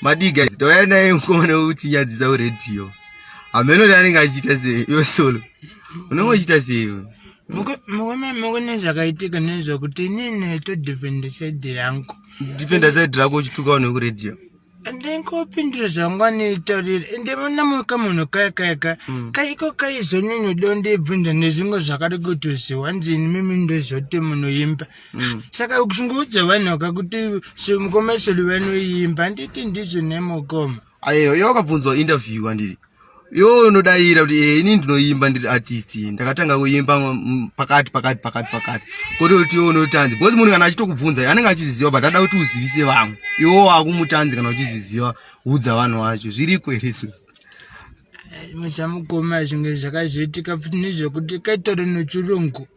Madii guys, tauya naye mukomana wekutinyadzisa kuredhiyo. Hameno kuti anenge achiita sei iwe solo. Unenge uchiita sei iwe? Mukoma mukune zvakaitika nezvekuti inini todefenda side rangu. Defenda side rako uchituka vanhu vekuredhiyo. Ndingopindura zvangu anitaurira ende munamuka munhu kaya kaya ka mm. kaiko kaizonyanya dondibvunza nezvimwe zvakari kutoziwa hanzi ini mimi ndozoti munoimba mm. saka kuchingoudza vanhu ka kuti mukoma soli vanoimba handiti ndizvo nemukoma ayo iwe wakabvunzwa interview andiri iwe unodaira kuti eh, ini ndinoimba ndiri artist ndakatanga kuimba pakati pakati pakati pakati kwete kuti iwe unotanzi because munhu kana achitokubvunza anenge achizviziva but ada kuti uzivise vamwe iwe wakumutanzi kana uchizviziva udza vanhu vacho zviriko here izvo muchamukoma zvinge zvakazoitika futi nezvekuti kaitori nochirungu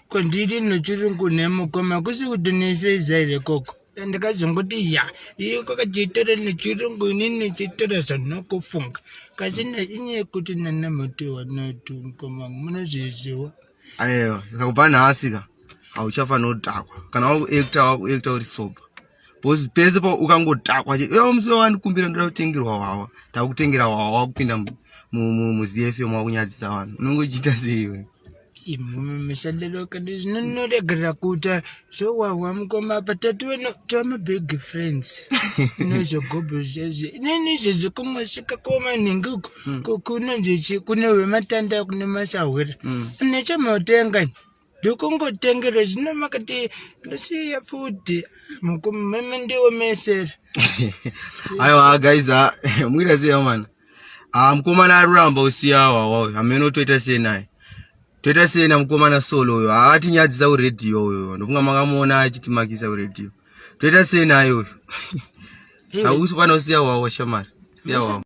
Kwandiri nechirungu nemukoma kusi kuti neseiza here koko ndakazongoti ya iyo kwakachitora nechirungu inini nechitora zvanokufunga kasi inyaya yekuti nana muti wanatu mukoma wangu munozviziva aiwa saka kubva nhasi ka hauchafanira kudhakwa kana wakuacta wakuacta uri soba because pese pa ukangodhakwa iwe musi wandikumbira ndoda kutengerwa hwawa takutengera hwawa wakupinda muzfm wakunyadzisa vanhu unenge uchiita sei iwe Musadaro kandi zvinonoregerera kuita zvohwahwa mukoma apa tatiwe tova mabig friends nezvegobho zvezvi inini izvezvi kumosvika komanhingi uko hmm. kunonzi chi kune wematanda kune masahwira hmm. nechamotenga ndikungotengera zvino makati ndosiya futi mukoma meme ndiomesera aiwa guys ah, muita sei amana ah mukomana ari kuramba usiya wawa hameno toita sei naye toita sei namukomana solo uyo haatinyadzisa kuredhiyo uyo ndofunga makamuona achitimakisa kuredhiyo toita sei naye uyo hausi panosiya wawa shamari siya wawa.